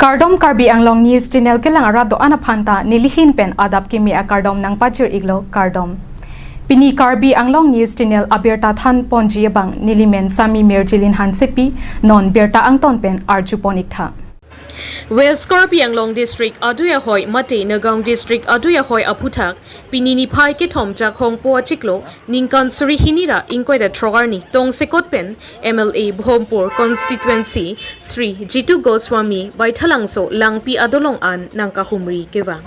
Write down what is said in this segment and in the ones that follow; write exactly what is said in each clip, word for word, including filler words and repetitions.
Kardom, Karbi Anglong News Channel kelang arat do-an aphan ta nelihin pen adap kimi akardom nangpachir-iklo, kardom. Pini Karbi Anglong News Channel abirta than ponji abang nelimen Sami Mirjilin Hansepi, non birta angton pen arju pon-iktha. West Karbi Anglong District adui ahoi mate Nagaon District adui ahoi aphuthak pini niphai kethom Jakhong po achiklo ningkan suri hini ra ingkoi ra throk arni tongsekot pen M L A Bohompur Constituency Shri Jitu Goswami Baithalangso langpi adolong an nangkahumri kevang.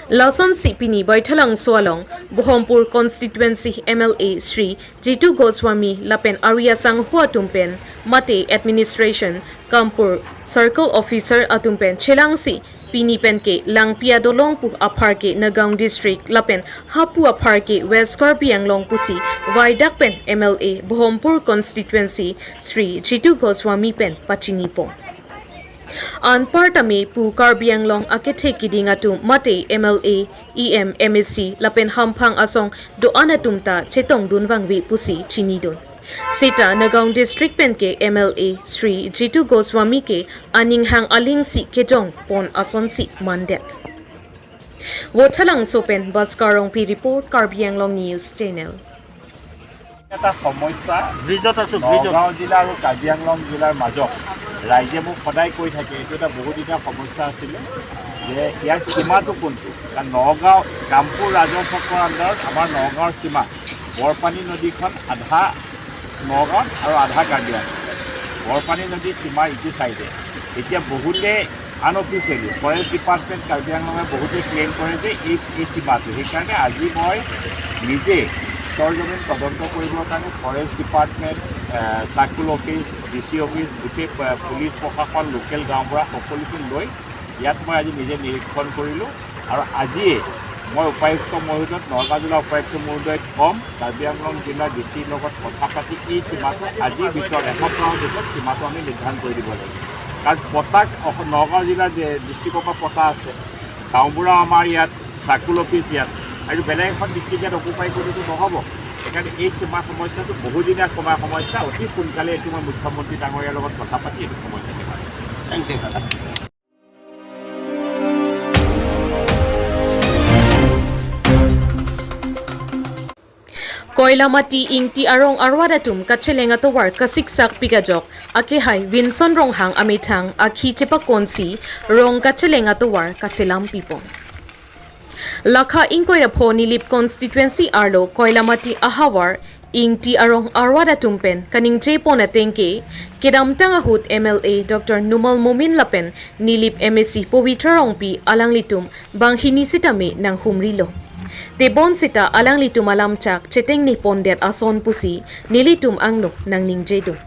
Lasonsi pini Baithalangso along Bohompur Constituency M L A Shri Jitu Goswami lapen ari asangho atum pen mate administration, Kampur Circle Officer atum pen chelangsi pini penke langpi adolong pu apharke Nagaon District lapen hapu apharke West Karbi Anglong pusi vaidak pen M L A Bohompur Constituency Shri Jitu Goswami pen pachinipo. Anparta me pu Karbi Anglong akethe kiding atum mate M L A, E M, M A C lapen hamphang asong do-an atum ta chetongdun vangve pusi chinidun. Seta Nagaon District penke M L A Shri Jitu Goswami ke aning hang alingsi kejong pon asonsi mandet. Vothalangso pen Bhaskar Rongpi report, Karbi Anglong News Channel. এটা সমস্যা ব্ৰিজত আছো, ব্ৰিজত। নগাঁও জিলা আৰু কাৰ্বি আংলং জিলাৰ মাজত ৰাইজে মোক সদায় কৈ থাকে, এইটো এটা বহুদিনীয়া সমস্যা আছিলে যে ইয়াৰ সীমাটো কোনটো। কাৰণ নগাঁও কামপুৰ ৰাজহ চক্ৰৰ আণ্ডাৰত আমাৰ নগাঁৱৰ সীমা, বৰপানী নদীখন আধা নগাঁও আৰু আধা কাৰ্বি আংলং। বৰপানী নদীৰ সীমা ইটো চাইডে। এতিয়া বহুতে আনঅফিচিয়েলি ফৰেষ্ট ডিপাৰ্টমেণ্ট কাৰ্বি আংলঙে বহুতে ক্লেইম কৰে যে এই এই সীমাটো। সেইকাৰণে আজি মই নিজে সৰজমিন তদন্ত কৰিবৰ কাৰণে ফৰেষ্ট ডিপাৰ্টমেণ্ট, আহ, circle office, D C office, গোটেই, আহ, পুলিচ প্ৰশাসন, লোকেল গাঁওবুঢ়া সকলোকে লৈ ইয়াত মই আজি নিজে নিৰীক্ষণ কৰিলোঁ। আৰু আজিয়ে মই উপায়ুক্ত মহোদয়ক, নগাঁও জিলা উপায়ুক্ত মহোদয়ক ক'ম, কাৰ্বি আংলং জিলাৰ ডি চিৰ লগত কথা পাতি এই সীমাটো আজিৰ ভিতৰত, এসপ্তাহৰ ভিতৰত সীমাটো আমি নিৰ্ধাৰণ কৰি দিব লাগিব। কাৰণ পট্টাক অস-, নগাঁও জিলাৰ যে ডিষ্ট্ৰিক্টৰ পৰা পট্টা আছে, গাঁওবুঢ়া আমাৰ ইয়াত, চাৰ্কল অফিচ ইয়াত, আৰু বেলেগ এখন ডিষ্ট্ৰিক্ট ইয়াত অকুপাই কৰিলেতো নহ'ব। সেইকাৰণে এই সীমা সমস্যাটো বহুদিনীয়া সীমা সমস্যা, অতি সোনকালে এইটো মই মুখ্যমন্ত্ৰী ডাঙৰীয়াৰ লগত কথা পাতি এইটো সমস্যা নিবাৰণ কৰিম। Thank you, দাদা। Koilamati Ingti arong arwat atum kacheleng atovar kasiksak pik ajok akehai Vinson Ronghang amethang akhi chepakonsi rong kacheleng atovar kaselam pipon. Lakha ingkoi ra pho Nilip constituency arlo Koilamati ahavar Ingti arong arwat atum pen kaningje pon ateng ke, kedamtang ahut M L A Doctor Numal Momin lapen Nilip M A C Pavitra Rongpi alanglitum banghini sitame nanghumrilo. Tebon sita alanglitum alamchak chetengne pondet ason pusi nelitum angno nangningjedun.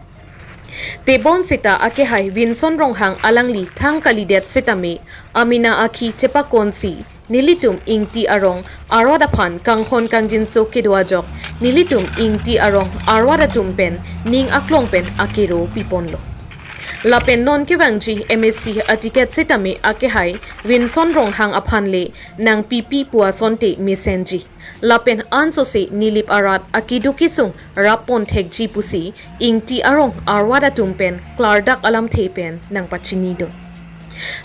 Tebon sita akehai Vinson Ronghang alangli thang kalidet sitame amena akhi chepakonsi nelitum Ingti arong arwat aphan kanghon kangjinso kedo ajok nelitum Ingti arong arwat atum pen ning aklong pen akero piponlo. Lapen non kevangji M A C aticket sitame akehai Vinson Ronghang aphan le nangpipi pu asonte mesenji. Lapen ansose Nilip arat akeduk kesung rappon thekji pusi Ingti arong arwat atum pen klardak alamthe pen nangpachinidun.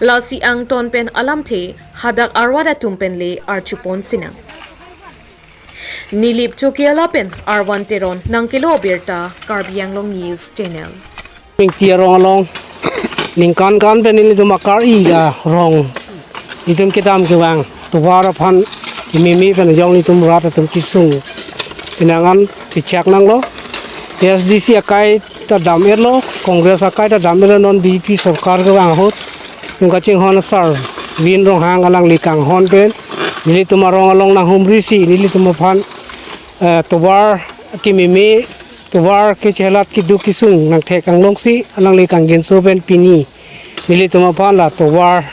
Lasi angton pen alamthe hadak arwat atum pen le arjupon sinang. Nilip Chokiala pen Arvan Teron nangkelo abirta, Karbi Anglong News Channel. Ingti arong along ningkan kan pen nelitum akar-i arong itum kedam kevang tovar aphan kimeme pen jong nelitum rat atum kesung pinangan kechak nanglo. A S D C akai ta dam-etlo, Congress akai ta dam-etlo, non B J P sorkar kevang ahut. Nung kachinghon sar Vin Ronghang alangli kanghon pen nelitum arong along nanghumrisi nelitum aphan, eh, tovar kimeme, tovar kechelat keduk kesung nangthek anglongsi alangli kangjinso pen pini nelitum aphan la tovar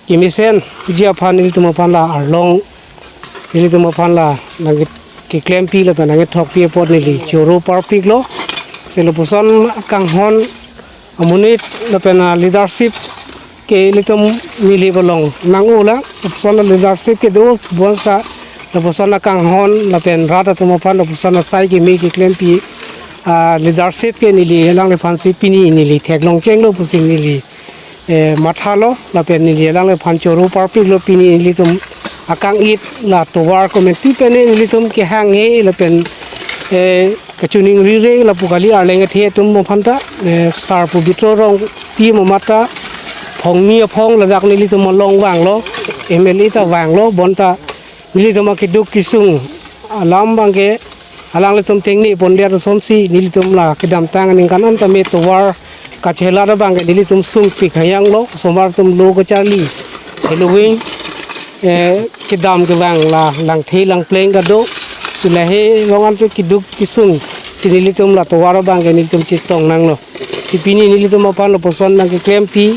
kemesenji aphan nelitum aphan la arlong nelitum aphan la nangkeklempi lapen nangkethokpi apot neli choro parpiklo. Si lapuson kanghon amonit lapen aleadership ke ilitum Nilip along nang-ula, lapuson aleadership kedo bonta, lapuson akanghon lapen rat atum aphan lapuson asai keme keklempi aleadership ke neli alangliphansi pini neli theklong chenglo pusi neli eh, mathalo, lapen neli alangliphan choro parpiklo. Pini nelitum akang-it la tovar komentu pen nelitum kehanghe lapen, eh, kachiningri re lapu kali, arleng athe atum aphanta, eh, Sar Pobitro Rongpi amat ta phongni aphong ladak nelitum along vanglo, M L A ta vanglo, bonta nelitum akeduk kesung alam abangke alanglitum tengne pondet asonsi nelitum la kedamtang aningkan an tame tovar kachelat abangke nelitum sungpik hayanglo, osomar atum lo kacharli, helo wing, eh, kedam kevang la langthe langpleng kado, si lahei along an pen keduk kesung si nelitum la tovar abangke nelitum chetong nanglo. Si pini nelitum aphan lapuson nangkeklempi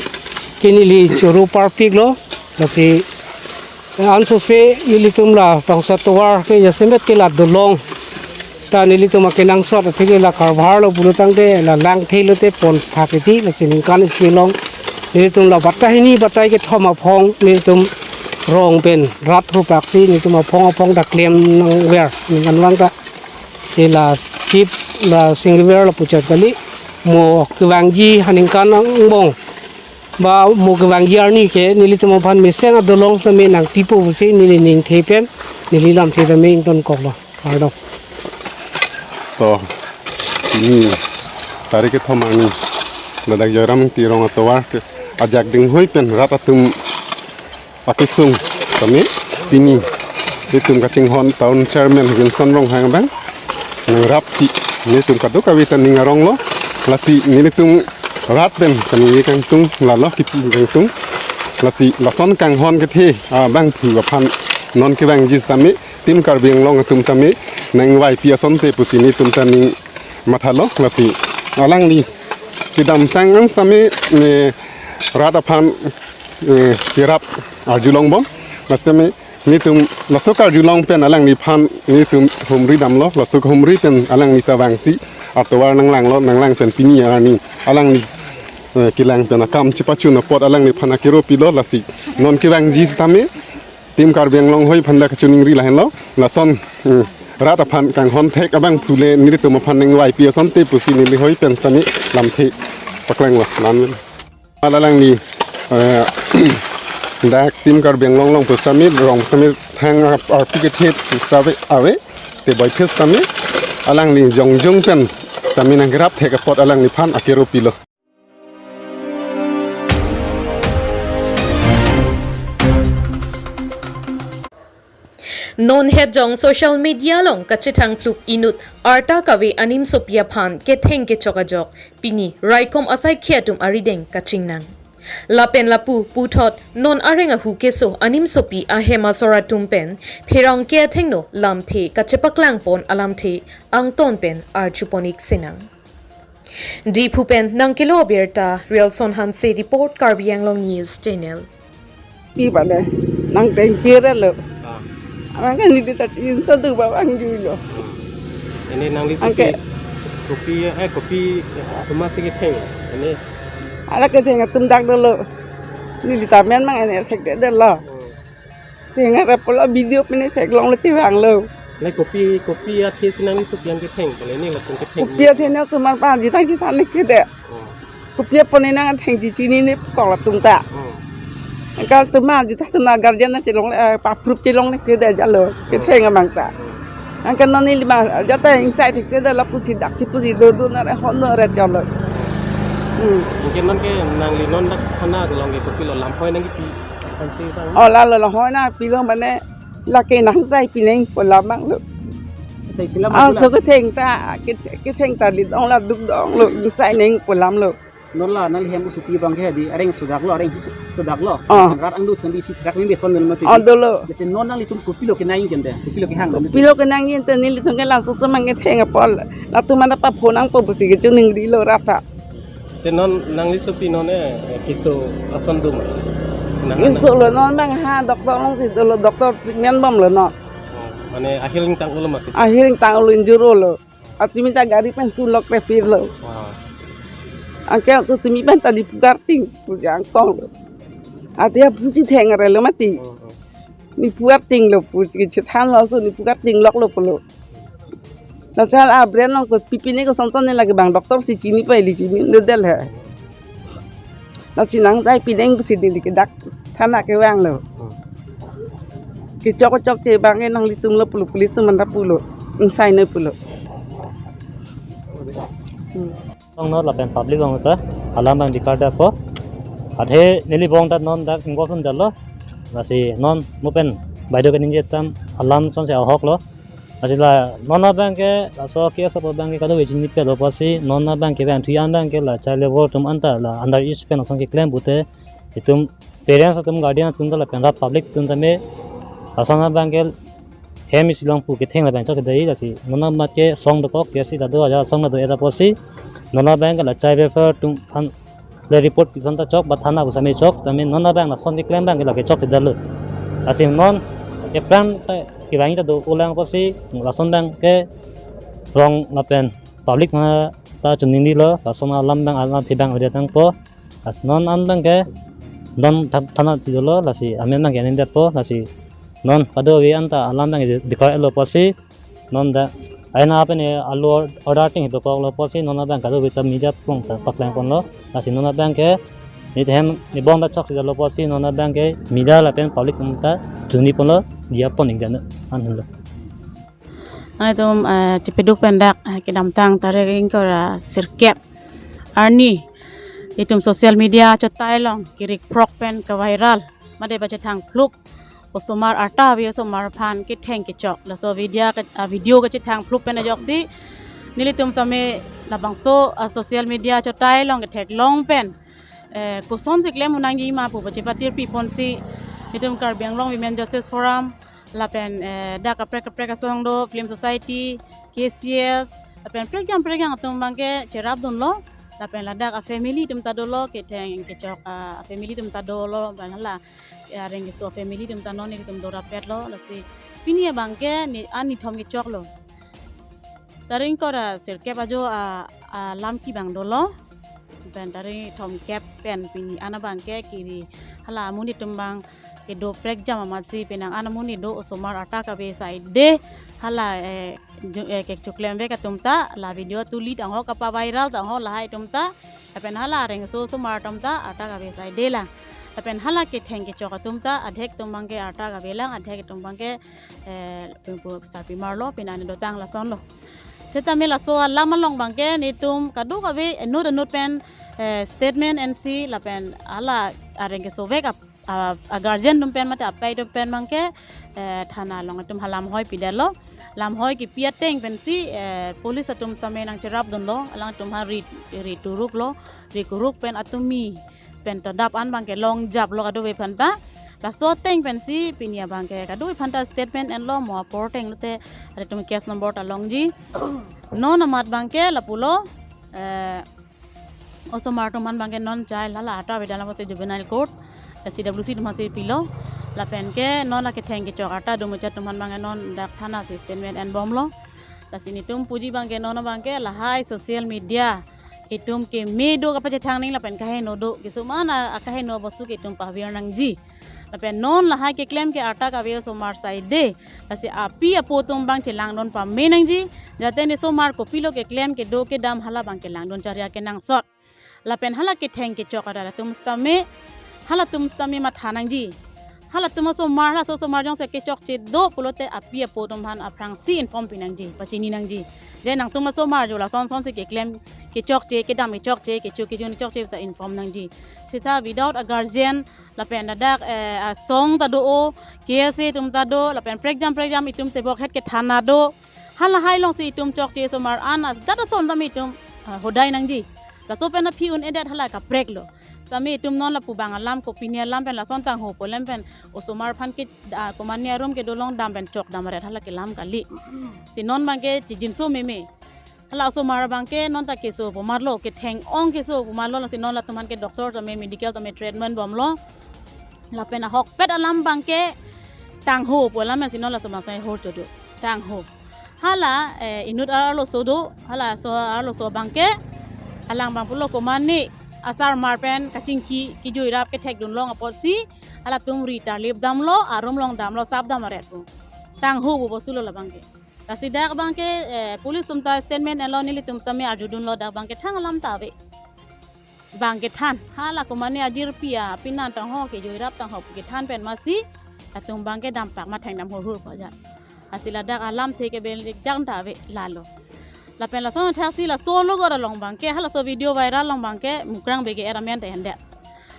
ke neli choro parpiklo, lasi ansose nelitum la bangso tovar ke jasemet ke la dolong ta nelitum akenangsot atheke la karbharlo pulo tangte la langthe lote pon thak iti, lasi ningkan isi along nelitum la batai hini batai kethom aphong nelitum rong pen rat hupaksi nelitum aphong aphong ta klem nangver ningkan vang ta. Si la chip la singver lapuchot kali, mo kevangji aningkan angbong ba mo kevangji arni ke nelitum aphan mesen adolong sitame nangpipo pusi neli ningthe pen neli lamthe tame ingtonkoklo. Kardom. To, pini tarik kethom arni ladak Joyram Ingti arong atovar ke ajak dinghui pen rat atum akesung tame pini nelitum kachinghon town chairman Vinson Ronghang abang nangrapsi nelitum kadokave ta ning aronglo, lasi nelitum rat pen kaningje kangtung lalo kipu kangtung, lasi lason kanghon kethe abangphu aphan non kevangji sitame Team Karbi Anglong atum tame nangvaipi asonte pusi nelitum ta ning mathalo, lasi alangli kedamtang an sitame, eh, rat aphan, eh, kerap arjulongbom, lasi tame nelitum laso karjulong pen alangliphan nelitum humri damlo, laso humri pen alangli ta vangsi atovar nanglanglo, nanglang pen pini arni alangli, eh, kelang pen akam chepachun apot alangliphan akero pilo, lasi non kevangji sitame Team Karbi Anglong hoi aphan ta kachiningri lahenlo, lason, hmm, rat aphan kanghon thek abangphu le nelitum aphan nangvaipi asonte pusi neli hoi pen sitame lamthe paklanglo, nan. Alangli, eh, dak Team Karbi Anglong along pusitame rong sitame thang ap-, arpu kethe pusitame ave, te boy phis sitame alangli jongjong pen sitame nangkerap thek apot alangliphan akero pilo. Non hetjong social media along kachethangphlup inut arta kave animsopi aphan ketheng kechok ajok pini raikom asaikhi atum arideng kachingnang. Lapen lapu puthot non areng ahu keso animsopi ahem asor atum pen pherangke athengno lamthe kachepaklang pon alamthe angton pen arjupon-ik sinang. Diphu pen nangkelo abirta Rialson Hanse report, Karbi Anglong News Channel. Pi bale, nang teng pira lo. Ah. Abang kan di ta inso tu ba bang ju lo. Hmm. Ini nangli Angke. Supi, kopi, eh, kopi, eh, cuma si ketheng. Ini. Ala ketheng atum dak dolo. Neli ta men mang ini thek de lo. Hmm. Theng ara pulo video pine theklonglo chevanglo. Nai kopi, kopi athe si nangli supi an ketheng, pale ni latum ketheng. Kopi athe na sumar pa jitang jitang ne kede. Oh. Kopi apone nang thengji chinine kok latum ta. Oh. Kal tuma jitang tuma guardian na chelong, eh, pa proof chelong ne kede jalo. Oh. Ketheng abang ta. Oh. Angke non neli ma jata ingsai thek kede lapusi daksi pusi do do na re hon no re cholo. Hmm. Angke non ke nangli non dak thana along ke kopilo, lamhoi nangkipi. Oh, lalo lahoi nangpilo mane lake nangsai pineng pu alam abang lo. Sai sila Ah, mabula. So ketheng ta, keth-, ketheng ta lit ong la duk dong lo, ingsai neng pu alam lo. Non la nangli hem usupi abang ke di areng sudak lo, areng su-, sudak lo. Ah. Rat angdut kan di si sudak ni beson nang mati. Ah, dolo. Jese non nanglitum kopilo kenangji kan de, kopilo kehang kan de. Kopilo kenangji te nelitum ke langsung semang ketheng apot. Latum mana pa phone nangpo pusi kechiningri lo rata. Te non nangli supi non eh, keso ason dum. Nang Keso lo non abang ha doctor alongsi dolo, doctor treatment bomlo non. Oh, mane ahir ingtang ulo mati. Ahir ingtang ulo injur ulo. Atimi ta gari pen sulok repir lo. Wah. Angke tu timi pen ta Diphu arting pu jangkong lo. Ati aphusi theng arlo mati. Oh, oh. Diphu arting lo pusi chethan lo so Diphu arting lok lo pulo. Laso abren along kopi pine kosonson ne lake bang doctor si chini pai li chini de del he. Lasi nang jai pideng pusi neli ke dak thana kevanglo. Hmm. Kechok chokche abang ke nanglitum lo pulo, police atum anta pulo. Ingsai noi pulo. Hmm. Song no lapen public along ta alam abang dikar da po. Athe neli bong ta non dak ingkosum dalo. Lasi non mo pen baideo kaningje tam alam sonsi ahok lo. Lasi la non abang ke laso case apo abang ke kadokave chinipetlo pusi non abang ke bang thuyan abang ke la child labor atum anta la under age pen ason keklem pute itum parents atum, guardian atum ta lapen rat public atum tame lason abang ke hem isi along pu ketheng labang chok dei. Lasi non amat ke song dokok ke si ta do aja song ta do eta pusi non abang ke la child welfare atum aphan le report pi ason ta chok ba thana pu same chok tame non abang lason keklem abang ke lake chok dalo. Lasi non ke pran ta kevang ta do ulang pusi lason abang ke rong lapen public ma ta choningri lo, lason alam abang alam thibang ode tangpo. Lasi non an abang ke non tha-, thana ti dolo, lasi amen abang ke aning detpo. Lasi non kadokave anta alam abang ke dikar lo pusi non dak aina pen alo order ting dokok lo pusi non abang kadokave ta media along ta paklang ponlo. Lasi non abang ke neli hem neli bong ta chok si dalo pusi non abang ke media lapen public atum ta choningri ponlo, diya pon ik dan an lo. Nangtum, eh, chepeduk pen dak, eh, kedamtang tarik ingkoi ra sirkep arni itum social media chot along kerik phrok pen keviral mate ba chethang phlup osomar arta ave osomar aphan ketheng kechok. Laso video ke, ah, video kachethang phlup pen ajoksi nelitum tame labangso, ah, social media chot along ketheklong pen, eh, kosonsi klem un nangji ma pu pachepatir pi ponsi itum Karbi Anglong Women Justice Forum lapen, eh, dak kaprek kaprek asong do, Film Society, K C S, lapen prekjam prekjam atum abang ke cherap dunlo, lapen ladak a family atum ta dolo, ketheng kechok a family atum ta dolo, lapen hala areng keso family atum ta non nelitum dorapetlo. Lasi pini abang ke ni an nithom kechoklo. Tarik ingkoi ra sirkep ajo a, alam ke abang dolo. Pen tarik thomkep pen pini an abang ke kiri hala amonit atum abang kedo prekjam amatsi penang an amonit do osomar arta kave saide hala, eh, ju-, eh, kekchoklemvek atum ta la video tuli ta ahok apa viral ta ahok lahai atum ta lapen hala areng keso osomar atum ta arta kave saide lang. Lapen hala ketheng kechok atum ta adhek atum abang ke arta kave lang, adhek atum abang ke, eh, pempu sarpi marlo, penang dotang lasonlo. Setame laso alam along abang ke nelitum kadokave inut inut pen, eh, statement ensi lapen hala areng kesovek ap-, a, a guardian atum pen mate apai atum pen abang ke, eh, thana along itum ha lamhoi pidetlo. Lamhoi kepi ateng pensi, eh, police atum tame nangcherap dunlo, alangtum ha ri, ri turuklo, ri kuruk pen atumi pen todap an abang ke longjaplo kadokave aphanta. Laso ateng pensi pini abang ke kadokave aphanta statement enlo, mo apor ateng lote atum case number ta longji. Non amat abang ke lapulo, eh, osomar atum an abang ke non child hala arta avedet lang pusi juvenile court, C W C atum ansi pilo. Lapen ke non aketheng kechok arta domucha atum an abang ke non dak thana si statement enbomlo. Lasi nelitum puji abang ke non abang ke lahai social media itum keme do kapachethang ning lapen kaheno do, kesung an a, akaheno bostu ke itum pavir nangji. Lapen non lahai keklem ke arta kave osomar saide, lasi api apo atum abang chelangdun pame nangji. Jate ne osomar kopilo keklem kedo kedam hala abang ke langdun charya kenangsot. Lapen hala ketheng kechok arat atum setame, halatum setame matha nangji. Halatum osomar, halaso osomar jongsi kechokche do pulote api apo atum aphan aphrangsi inform pi nangji, pachini nangji. Je nangtum osomar jo lason sonsi keklem kechokche, kedam kechokche, kecho kejun kechokche pusi inform nangji. Seta without a guardian, lapen ladak, eh, asong ta do o, K S A atum ta do, lapen prekjam prekjam itum tebok het ke thana do. Halahai alongsi itum chokche osomar an as data son tame itum, ah, hodai nangji. Laso pen aphi un-edet hala kapreklo. Tame itum non lapu abang alam kopine alam pen lason tangho pu alam pen osomar aphan ke, ah, komane arum kedo along dam pen chokdam aret hala kelam kali. Si non abang ke chijinso meme. Hala osomar abang ke non ta keso pu amatlo, ketheng ong keso pu amatlo, lasi non latum aphan ke doctor tame medical tame treatment bomlo. Lapen ahokpet alam abang ke tangho pu alam si non laso abang ke hor chodo. Tangho. Hala, eh, inut arloso do, halaso arloso abang ke, alang abang pulo komane asarmar pen kachingki, kejui rap kethekdun long apotsi, halatum ri tarlip damlo, arum along damlo, sap dam aret pu. Tangho pu bostulo labang ke. Lasi dak abang ke, eh, police atum ta statement enlo, nelitum tame arjudunlo, dak abang ke thang alam ta ave. bang kethan. Hala komane ajirpi apinan tangho kejui rap tangho pu kethan pen masi latum bang ke dampak ma thengdam hurhur pu ajat. Lasi ladak alamthe ke belik jang ta ave lalo. Lapen lason thaksi laso logot along bang ke, halaso video viral along bang ke Mukrang Bey ke-et amen ta endet.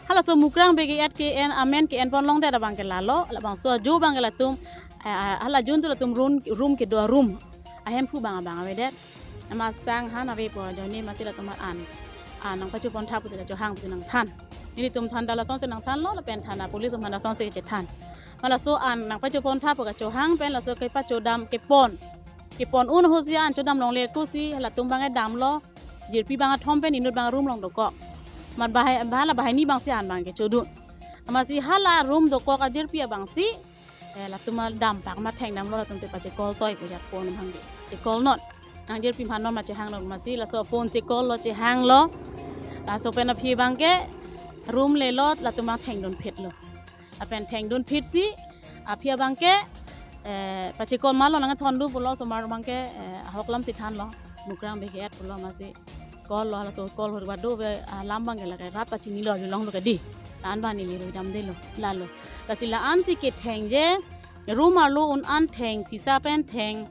Halaso Mukrang Bey ke-et ke-en amen ke-en pon longdet abang ke lalo, labangso ajo bang ke latum, eh, hala juntu latum room, room kedo room ahemphu bang abang avedet. Amat sang han ave pu ajoine masi latum an, an nangpacho pontha pusi kachohang pusi nangthan. Nelitum than ta lasonsi nangthanlo, lapen thana police atum han lasonsi kachethan. Halaso an nangpacho pontha pu kachohang pen laso kepachodam kepon, kepon un ahutsi an chodam longle kusi halatum bang damlo. Jirpi bang athom pen inut bang room along dokok. Mat bahai, hala bahai ni bangsi an bang kechodun. Amatsi hala room dokok ajirpi abangsi, eh, latum dampak ma thengdamlo, latum te pachecall toi pu ajat phone bang ke. Checall non. Nang jirpi aphan non ma chehanglo, masi laso phone checall lo, chehanglo. Laso pen aphi bang ke room lelo, latum bang thengdun phitlo. Lapen thengdun phitsi aphi abang ke, eh, pachecall malo, nang thondun pulo, osomar bang ke, eh, ahok lamsi thanlo, Mukrang Bey ke-et pulo, masi call lo, halaso call hor bado be alam bang ke lake rat ta chinilo, along lo ke di. La-an bang neli ru damdelo, lalo. Lasi la-ansi kethengji, room arlo un an theng, sisa pen theng,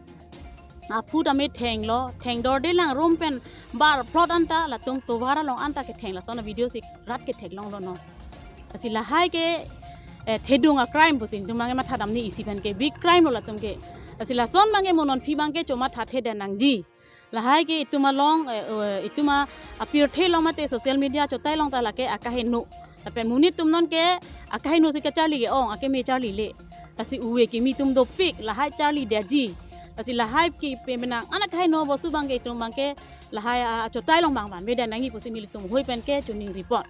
aphu tame thenglo, thengdordelang room pen bar plot anta, latum tovar along anta ketheng, lason avideo si rat ketheklonglo non. Lasi lahai ke, eh, thedung a-crime pusi itum bang ke mathadamji, isi pen ke big crime lo latum ke. Lasi lason bang ke mo non aphi bang ke chomathathe den nangji. Lahai ke itum along, eh, eh, itum a, apirthe along mate social media achotai along ta lake akaheno. Lapen monit atum non ke akaheno si kacharli ke-ong, akeme charlile. Lasi ove kimi atum dopik, lahai charlidetji. Lasi lahai ke pe menang an akaheno bostu bang ke itum bang ke lahai a, achotai along bang vanve den nangji pusi nelitum hui pen ke choningri pon.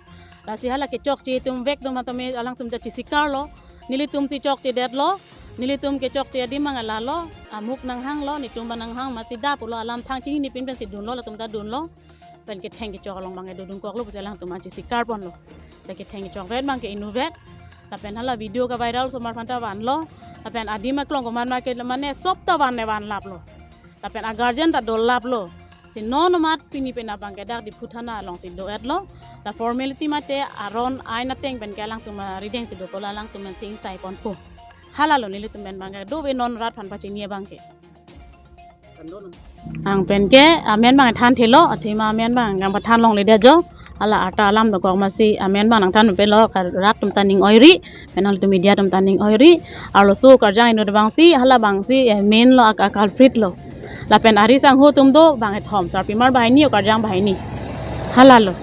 Lasi hala kechokche atum vek atum matome alangtum ta chesikarlo. Nelitum si chokchedetlo. Nelitum kechokche adim bang lalo. Amuk nanghanglo, netum bang nanghang, masi da pulo, alam thang chinine pin pensi dunlo, latum ta dunlo. Pen ketheng kechok along bang ke dodun koklo pusi alangtum an chesikar ponlo. Pen ketheng kechokvet bang ke inutvet. Lapen hala video ke-viral osomar aphan ta vanlo. Lapen adim aklong komat ma ke mane sop ta van ne vanlaplo. Lapen a-guardian ta dolaplo. Si non amat pini pen abang ke dak Diphu thana alongsi do-etlo. La formality mate aron ain ateng pen ke alangtum arideng si dokok, la alangtum an si ingsai ponpo. Halalo nelitum pen bang ke dove non rat aphan pachini abang ke. Ang pen ke amen bang thanthelo, athema amen bang nangpathan longledet jo. Hala arta alam dokok masi amen bang nangthan pen lo, ka rat atum ta ning oiri, pen nangtum media atum ta ning oiri. Arloso karjang inut bangsi, hala bangsi, eh, main lo, ak-, a-culprit lo. Lapen ari sangho atum do bang kethom, sarpimar banghini, o karjang banghini. Halalo.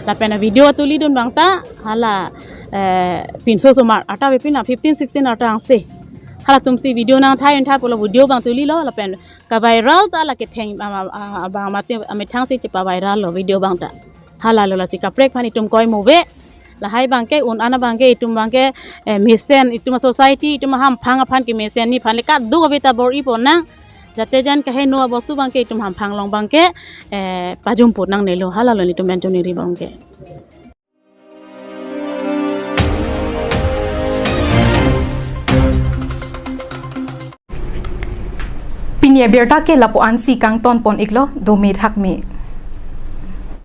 Lapen a-video tulidun bang ta, hala, eh, pinso osomar, arta ave pin a fifteen sixteen arta angse. Halatum si video nangthai un tha pulo video bang tulilo, lapen ka-viral ta la ketheng, a, a, a, bang mate amethang si chepa-viral lo video bang ta. Halalo, lasi kaprek aphan itum koi mo ave. Lahai bang ke un an abang ke itum bang ke, eh, mesen, itum a-society, itum ahamphang aphan kemesen ni aphan le kaduk ave ta bor-i pon nang. Jate jan kaheno abostu bang ke itum hamphang along bang ke, eh, pajumput nangnelo, halalo nelitum pen choningri bang ke. Pini abirta ke lapu-ansi kangton pon iklo, dome thakme.